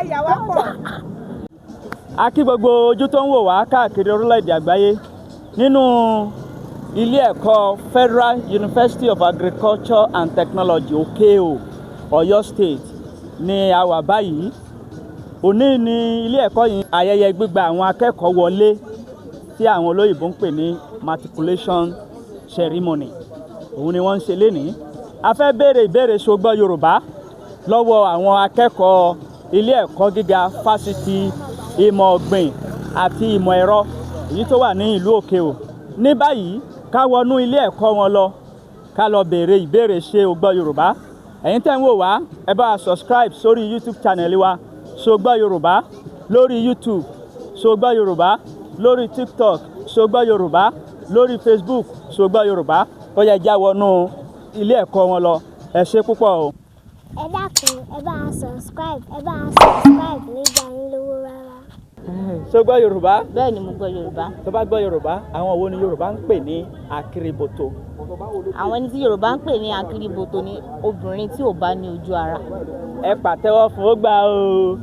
Ẹ yà wá pọ̀. A kí gbogbo ojú tó ń wò wá káàkiri orílẹ̀-èdè àgbáyé nínú ilé ẹ̀kọ́ Federal University of Agriculture and Technology, Òkè-Ò, Ọ̀yọ́ State ni a wà báyìí. Òní ní ilé ẹ̀kọ́ yìí ayẹyẹ gbígba àwọn akẹ́kọ̀ọ́ wọlé tí àwọn olóyìnbó ń pè ní matriculation ceremony, òun ni wọ́n ń ṣe lénìí. A fẹ́ béèrè ìbéèrè ṣo gbọ́ Yorùbá lọ́wọ́ àwọn akẹ́kọ̀ọ́ ilé ẹ̀kọ́ gíga fásitì ìmọ̀ ọ̀gbìn àti ìmọ̀ ẹ̀rọ èyí tó wà ní ìlú Òkè-Ò. Ní báyìí, ká wọnú ilé ẹ̀kọ́ wọn lọ, ká lọ béèrè ìbéèrè ṣé o gbọ́ Yorùbá. Ẹ̀yin tẹ́ ń wò wá, ẹ bá wa subscribe sórí YouTube channel wa, Ṣo Gbọ́ Yorùbá, lórí YouTube, Ṣo Gbọ́ Yorùbá lórí TikTok, Ṣo Gbọ́ Yorùbá lórí Facebook, Ṣo Gbọ́ Yorùbá. Ó yẹ já wọnú ilé ẹ̀kọ́ wọn lọ. Ẹ ṣé púpọ̀ o. Ẹ dákun, ẹ bá a subscribe, ẹ bá a subscribe nígbà yín lówó rárá. Ṣo gbọ́ Yorùbá? Bẹ́ẹ̀ ni, mo gbọ́ Yorùbá. Tó bá gbọ́ Yorùbá, àwọn wo ni Yorùbá ń pè ní akiriboto? Àwọn ẹni tí Yorùbá ń pè ní akiriboto ni obìnrin tí ò bá ní ojú ara. Ẹ pàtẹ́wọ́ fún, ó gbà o.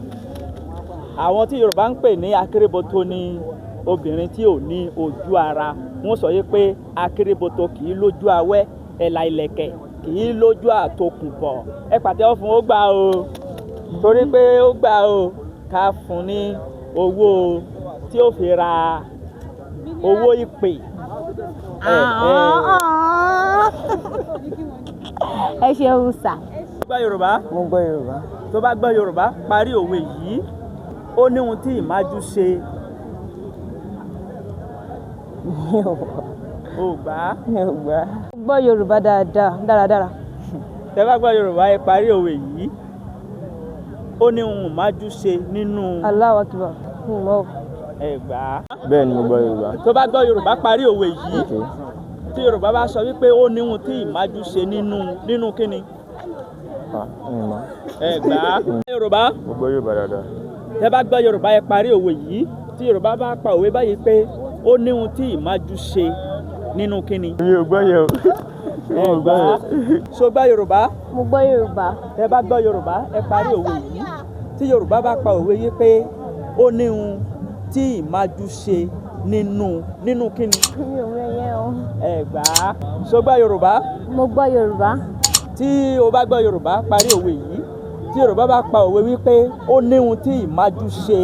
Àwọn tí Yorùbá ń pè ní akiriboto ni obìnrin tí ò ní ojú ara. Wọ́n sọ yìí pé akiriboto kì í lójú awẹ́, ẹ̀là ìlẹ̀kẹ̀ kì í lójú àtòkùnbọ̀. Ẹ pàtẹ́wọ́ fún, ó gbà o. Torí pé ó gbà o, ká fún ní owó tí ó fi ra owó ìpè. Ẹ ẹ. Ẹ ṣeun sà. Gbọ́ Yorùbá? Mo gbọ́ Yorùbá. Tó bá gbọ́ Yorùbá, parí òwe yìí: ó ní ohun tí ìmájú ṣe. Mi ò Ò gbà á. Mi ò gbà. Mo gbọ́ Yorùbá dáadáa, dáradára. Tẹ́ bá gbọ́ Yorùbá, ẹ parí òwe yìí: ó ní ohun ìmájú ṣe nínú. Allahu Akbar. Mi ò mọ̀ o. Ẹ gbà á. Bẹ́ẹ̀ ni, mo gbọ́ Yorùbá. Tó bá gbọ́ Yorùbá, parí òwe yìí: Okay. tí Yorùbá bá sọ wípé ó ní ohun tí ìmájú ṣe nínú kíni? Ah, mi ò mọ̀. Ẹ gbà á. Yorùbá? Mo gbọ́ Yorùbá dáadáa. Tẹ́ bá gbọ́ Yorùbá, ẹ parí òwe yìí: tí Yorùbá bá pa òwe báyìí pé ó ní ohun tí ìmájú ṣe nínú kíni? Mi ò gbọ́ yẹn o. Ẹ gbà á. Ṣó gbọ́ Yorùbá? Mo gbọ́ Yorùbá. Tẹ́ bá gbọ́ Yorùbá, ẹ parí òwe yìí: tí Yorùbá bá pa òwe yìí pé ó ní ohun tí ìmájú ṣe nínú kíni? Mi ò mọ̀ yẹn o. Ẹ gbà á. Ṣó gbọ́ Yorùbá? Mo gbọ́ Yorùbá. Tí o bá gbọ́ Yorùbá, parí òwe yìí: tí Yorùbá bá pa òwe wípé ó ní ohun tí ìmájú ṣe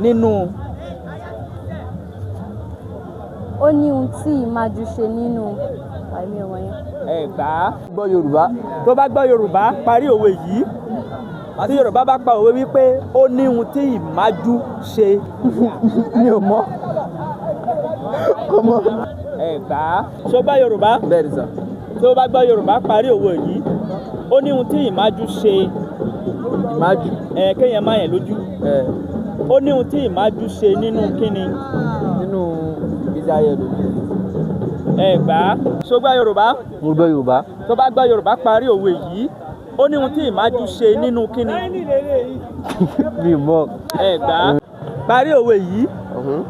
nínú. Ó ní ohun tí ìmájú ṣe nínú àìmí ọmọ yẹn. Ẹ gbà á. Gbọ́ Yorùbá. Tó bá gbọ́ Yorùbá, parí òwe yìí: tí Yorùbá bá pa òwe wípé ó ní ohun tí ìmájú ṣe. Mi ò mọ̀. Kò mọ̀. Ẹ gbà á. Ṣó gbọ́ Yorùbá? Bẹ́ẹ̀ ni sà. Tó bá gbọ́ Yorùbá, parí òwe yìí: ó ní ohun tí ìmájú ṣe. Ìmájú. Ẹ kéèyàn má yẹn lójú. Ẹ. Ó ní ohun tí ìmájú ṣe nínú kíni? Nínú ìgbésí ayé ẹlòmíì. Ẹ gbà á. Ṣó gbọ́ Yorùbá? Mo gbọ́ Yorùbá. Tó bá gbọ́ Yorùbá, parí òwe yìí: ó ní ohun tí ìmájú ṣe nínú kíni? Mi ò mọ̀. Ẹ gbà á. Parí òwe yìí: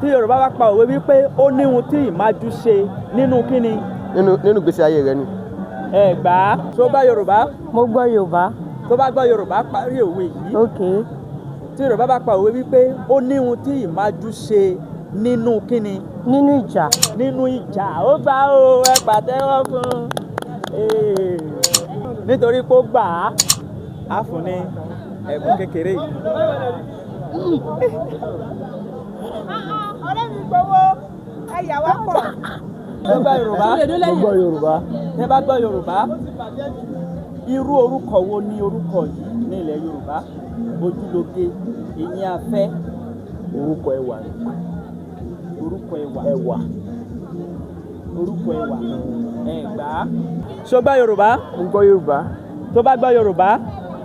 tí Yorùbá bá pa òwe wípé ó ní ohun tí ìmájú ṣe nínú kíni? Nínú ìgbésí ayé rẹ ni. Ẹ gbà á. Ṣó gbọ́ Yorùbá? Mo gbọ́ Yorùbá. Tó bá gbọ́ Yorùbá, parí òwe yìí: Ok. tí Yorùbá bá pa òwe wípé ó ní ohun tí ìmájú ṣe nínú kíni? Nínú ìjà. Nínú ìjà. Ó gbà ó, ẹ pàtẹ́wọ́ fún un. Nítorí pé ó gbà á, á fún ní ẹ̀bùn kékeré yìí. Ọ̀rẹ́ mi gbowó, ẹ yà wá pọ̀. Tó gbọ́ Yorùbá? Mo gbọ́ Yorùbá. Tẹ́ bá gbọ́ Yorùbá, irú orúkọ wo ni orúkọ yìí ní ilẹ̀ Yorùbá? Ojúlóge, eyín afẹ́. Orúkọ ẹwà ni. Orúkọ ẹwà? Ẹwà. Orúkọ ẹwà. Ẹ gbà á. Ṣó gbọ́ Yorùbá? Mo gbọ́ Yorùbá. Tó bá gbọ́ Yorùbá,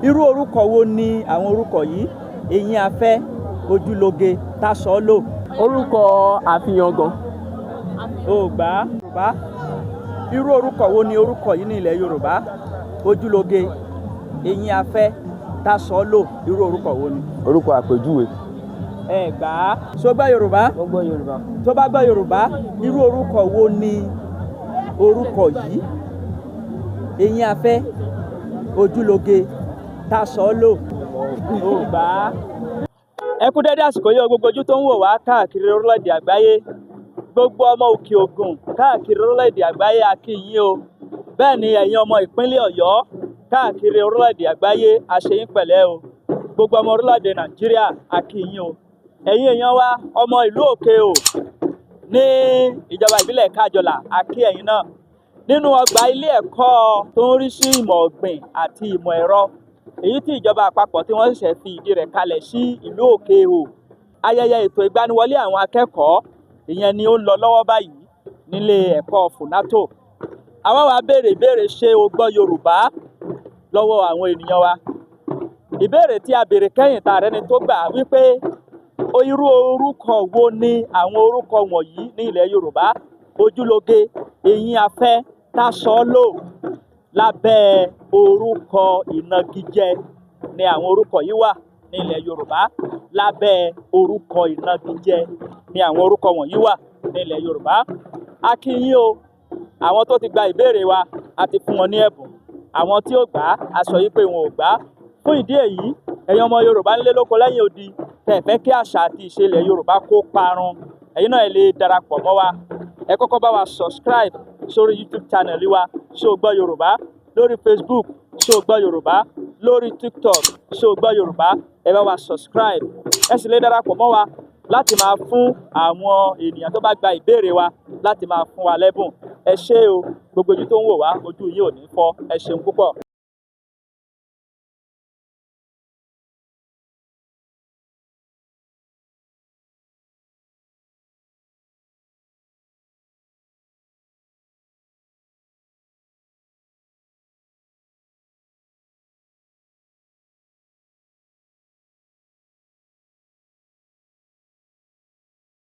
irú orúkọ wo ni àwọn orúkọ yìí? Eyín afẹ́, ojúlóge, tasọ́lò. Orúkọ àfihàn gan. Ó gbà á. Yorùbá, irú orúkọ wo ni orúkọ yìí ní ilẹ̀ Yorùbá? Ojúlóge, eyín afẹ́, tasọ́lò, irú orúkọ wo ni? Orúkọ àpèjúwe. Ẹ gbà á. Ṣó gbọ́ Yorùbá? Mo gbọ́ Yorùbá. Tó bá gbọ́ Yorùbá, irú orúkọ wo ni orúkọ yìí? Eyín afẹ́, ojúlóge, tasọ́lò. Ò gbà á. Ẹ kú dédé àsìkò yìí o, gbogbo ojú tó ń wò wá káàkiri orílẹ̀-èdè àgbáyé, gbogbo ọmọ Òkè Ògùn káàkiri orílẹ̀-èdè àgbáyé, a kí yín o. Bẹ́ẹ̀ ni ẹ̀yin ọmọ ìpínlẹ̀ Ọ̀yọ́ káàkiri orílẹ̀-èdè àgbáyé, a ṣe yín pẹ̀lẹ́ o. Gbogbo ọmọ orílẹ̀-èdè Nàìjíríà, a kí yín o. Ẹ̀yin èèyàn wa, ọmọ ìlú Òkè O ní ìjọba ìbílẹ̀ Kájọlà, a kí ẹ̀yin náà. Nínú ọgbà ilé ẹ̀kọ́ tó ń rí sí ìmọ̀ ọ̀gbìn àti ìmọ̀ ẹ̀rọ, èyí tí ìjọba àpapọ̀ tí wọ́n ṣẹ̀ṣẹ̀ fi ìdí rẹ̀ kalẹ̀ sí ìlú Òkè O, ayẹyẹ ètò ìgbaniwọlé àwọn akẹ́kọ̀ọ́, ìyẹn ni ó ń lọ lọ́wọ́ báyìí nílé ẹ̀kọ́ FUNATO. Àwa wá béèrè ìbéèrè "Ṣé o gbọ́ Yorùbá?" lọ́wọ́ àwọn ènìyàn wa. Ìbéèrè tí a béèrè kẹ́yìn tá rẹ́ni tó gbà wípé irú orúkọ wo ni àwọn orúkọ wọ̀nyí ní ilẹ̀ Yorùbá: Ojúlóge, Eyín Afẹ́, Tásọ́lò. Lábẹ́ orúkọ ìnagijẹ ni àwọn orúkọ yìí wà ní ilẹ̀ Yorùbá. Lábẹ́ orúkọ ìnagijẹ ni àwọn orúkọ wọ̀nyí wà ní ilẹ̀ Yorùbá. A kí yín o. Àwọn tó ti gba ìbéèrè wa, a ti fún wọn ní ẹ̀bùn. Àwọn tí ó gbà á, a sọ yìí pé wọn ò gbà á. Fún ìdí èyí, ẹ̀yin ọmọ Yorùbá ńlé lóko lẹ́yìn odi, tẹ́ ẹ fẹ́ kí àṣà àti ìṣe ilẹ̀ Yorùbá kó parun, ẹ̀yin náà, ẹ lè darapọ̀ mọ́ wa. Ẹ kọ́kọ́ bá wa subscribe sórí YouTube channel wa, Ṣé o Gbọ́ Yorùbá, lórí Facebook, Ṣé o Gbọ́ Yorùbá, lórí TikTok, Ṣé o Gbọ́ Yorùbá. Ẹ bá wa subscribe. Ẹ sì lè darapọ̀ mọ́ wa láti máa fún àwọn ènìyàn tó bá gba ìbéèrè wa, láti máa fún wa lẹ́bùn. Ẹ ṣé o. Gbogbo ojú tó ń wò wá, ojú yín ò ní fọ́. Ẹ ṣeun púpọ̀.